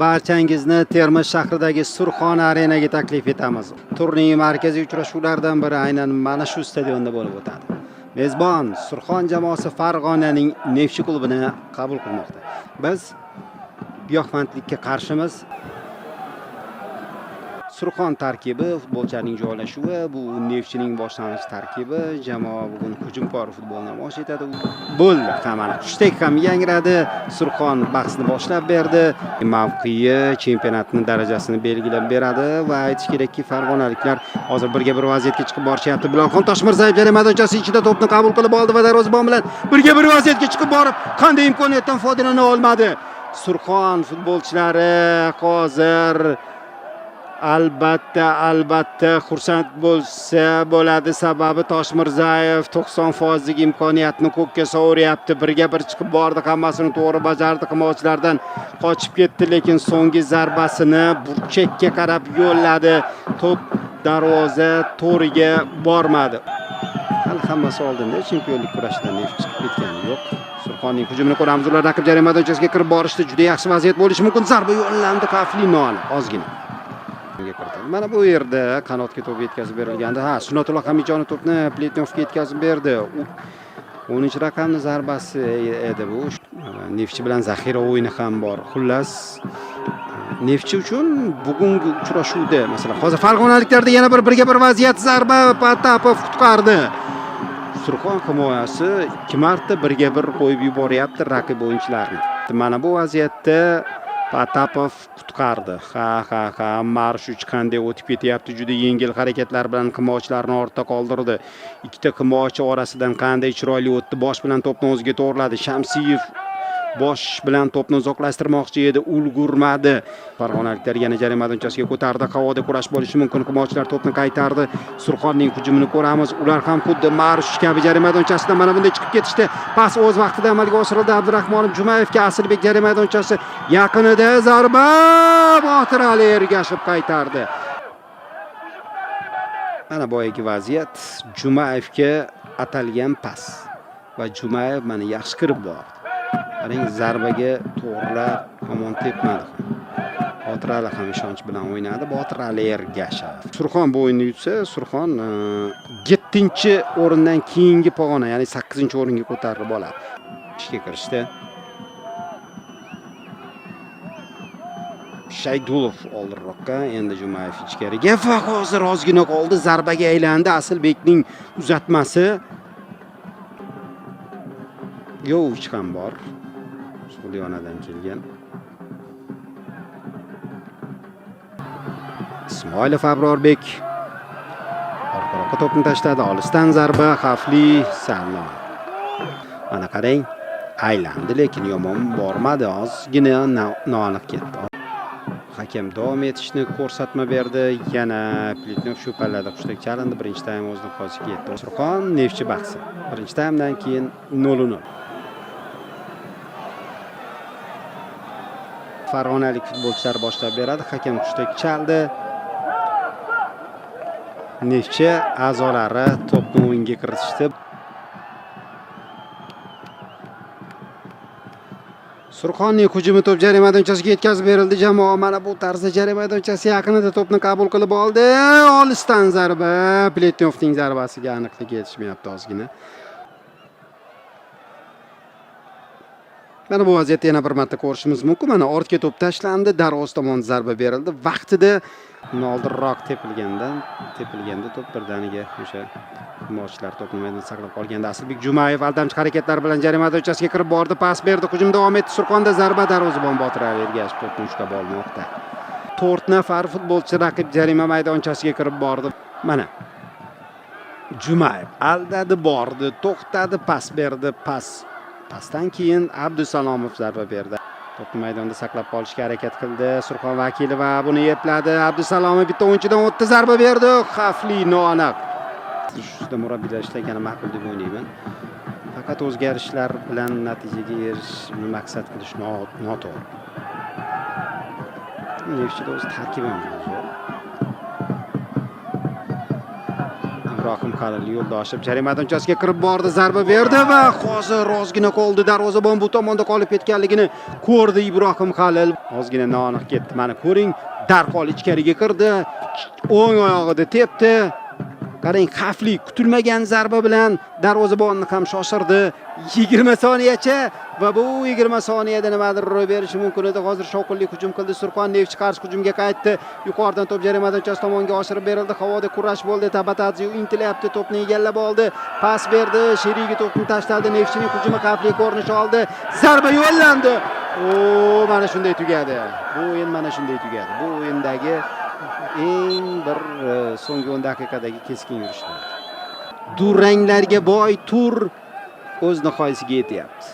Barchangizni Termiz shahridagi Surxon Arenaga taklif etamiz. Turning markaziy uchrashuvlaridan biri aynan mana shu stadionda bo'lib o'tadi. Mezbon Surxon jamoasi Farg'onaning Neftchi klubini qabul qilmoqda. Biz giyohvandlikka qarshimiz. Surxon tarkibi, futbolchilarning joylashuvi, bu Neftchining boshlang'ich tarkibi. Jamoa bugun hujumkor futbol namoyish etadi. Bo'ldi, mana hushtak ham yangradi. Surxon bahsni boshlab berdi. Mavqei chempionatning darajasini belgilab beradi va aytish kerakki, farg'onaliklar hozir birga bir vaziyatga chiqib borishyapti. Bilolxon Toshmirzayev jarima maydonchasi ichida to'pni qabul qilib oldi va darvozabon bilan birga bir vaziyatga chiqib borib, qanday imkoniyatdan foydalana olmadi. Surxon futbolchilari hozir albatta xursand bo'lsa bo'ladi, sababi Toshmirzayev 90 foizlik imkoniyatni ko'kka sovuryapti. Birga bir chiqib bordi, hammasini to'g'ri bajardi, himoyachilardan qochib ketdi, lekin so'nggi zarbasini burchakka qarab yo'lladi. To'p darvoza to'riga bormadi. Hali hammasi oldinda, chempionlik kurashidan Neftchi chiqib ketgani yo'q. Surxonning hujumini ko'ramiz. Ular raqib jarima maydonchasiga kirib borishdi. Juda yaxshi vaziyat bo'lishi mumkin. Zarba yo'llandi, xavfli, noaniq ozgina. Kiritadi. Mana bu yerda qanotga to'p yetkazib berilgandi. Ha, Sunnatullo Hamidjonov to'pni Pletnyovga yetkazib berdi. U 10-raqamni zarbasi edi bu. Neftchi bilan zaxira o'yini ham bor. Xullas, Neftchi uchun bugungi uchrashuvda, masalan, hozir farg'onaliklarda yana bir birga bir vaziyat, zarba, Potapov qutqardi. Surxon himoyasi ikki marta birga bir qo'yib yuboryapti raqib o'yinchilarni. Mana bu vaziyatda Potapov qutqardi. Ha, Marshuch qanday o'tib ketyapti, juda yengil harakatlar bilan himoyachilarni ortda qoldirdi. Ikkita himoyachi orasidan qanday chiroyli o'tdi, bosh bilan to'pni o'ziga to'g'riladi. Shamsiyev bosh bilan to'pni uzoqlashtirmoqchi edi, ulgurmadi. Farg'onaliklar yana jarima maydonchasiga ko'tardi. Havoda kurash bo'lishi mumkin. Himoyachilar to'pni qaytardi. Surxonning hujumini ko'ramiz. Ular ham xuddi Marush kabi jarima maydonchasidan mana bunday chiqib ketishdi. Pas o'z vaqtida amalga oshirildi Abdurahmonov Jumayevga. Asilbek jarima maydonchasi yaqinida, zarba, Botirali Ergashev qaytardi. Mana boyagi vaziyat, Jumayevga atalgan pas va Jumayev mana yaxshi kirib bordi. Qarang, zarbaga to'g'rilab hamon tepmadi ham. Botirali ham ishonch bilan o'ynadi. Botirali Ergashev. Surxon bu o'yinni yutsa, Surxon 7-o'rindan keyingi pog'ona, ya'ni 8-o'ringa ko'tarilib oladi. Ishga kirishdi. Shaydulov oldinroqqa, endi Jumayev ichkariga va hozir ozgina qoldi, zarbaga aylandi Asilbekning uzatmasi. Yovich ham bor. Suliyonadan kelgan. Ismoilov Abrorbek orqaroqqa to'pni tashladi. Olisdan zarba, xavfli, sal. Mana qarang, aylandi, lekin yomon bormadi, ozgina noaniq ketdi. Hakam davom etishni ko'rsatma berdi. Yana Pletnev shu pallada hushtak chalindi. Birinchi taym o'z nihoyasiga yetdi. Surxon Neftchi bahsi. Birinchi taymdan keyin 0-0. Farg'onalik futbolchilar boshlab beradi. Hakam hushtak chaldi. Neftchi a'zolari to'pni o'yinga kiritishdi. Surxonning hujumi, to'p jarima maydonchasiga yetkazib berildi. Jamoa mana bu tarzda jarima maydonchasi yaqinida to'pni qabul qilib oldi. Olisdan zarba. Pletnyovning zarbasiga aniqlik yetishmayapti ozgina. Mana bu vaziyatni yana bir marta ko'rishimiz mumkin. Mana ortga to'p tashlandi, darvoza tomon zarba berildi. Vaqtida oldinroq tepilganda to'p birdaniga o'sha himoyachilar to'pni maydonda saqlab qolganda Asilbek Jumayev aldamchi harakatlar bilan jarima maydonchasiga kirib bordi, pas berdi, hujum davom etdi. Surxonda zarba, darvozabon Botirali Ergashev to'pni ushlab olmoqda. 4 nafar futbolchi raqib jarima maydonchasiga kirib bordi. Mana Jumayev aldadi, bordi, to'xtadi, pas berdi, pas. Pasdan keyin Abdusalomov zarba berdi. To'pni maydonda saqlab qolishga harakat qildi Surxon vakili va buni epladi. Abdusalomov bitta o'yinchidan o'tdi, zarba berdi. Xavfli, noaniq. Shunda murabbiylar ishlagani ma'qul deb o'ylayman. Faqat o'zgarishlar bilan natijaga erishishni maqsad qilish noto'g'ri. Neftchida o'z tarkibi ham juda zo'r. Ibrohim Halil Yo'ldoshev jarima maydonchasiga kirib bordi, zarba berdi va hozir ozgina qoldi, darvozabon bu tomonda qolib ketganligini ko'rdi Ibrohim Halil. Ozgina noaniq ketdi. Mana ko'ring, darhol ichkariga kirdi, o'ng oyog'ida tepdi. Qarang, xavfli, kutilmagan zarba bilan darvozabonni ham shoshirdi. 20 soniyacha va bu 20 soniyada nimadir ro'y berishi mumkin edi. Hozir shovqinli hujum qildi Surxon. Neftchi qarshi hujumga qaytdi. Yuqoridan to'p jarima maydonchasi tomonga oshirib berildi. Havoda kurash bo'ldi. Tabatadze intilyapti, to'pni egallab oldi. Pas berdi, sherigi to'pni tashladi. Neftchining hujumi xavfli ko'rinish oldi. Zarba yo'llandi. O, mana shunday tugadi. Bu o'yin mana shunday tugadi. Bu o'yindagi eng bir so'nggi 10 daqiqadagi keskin yurishlar. Duranglarga boy tur o'z nihoyasiga yetyapti.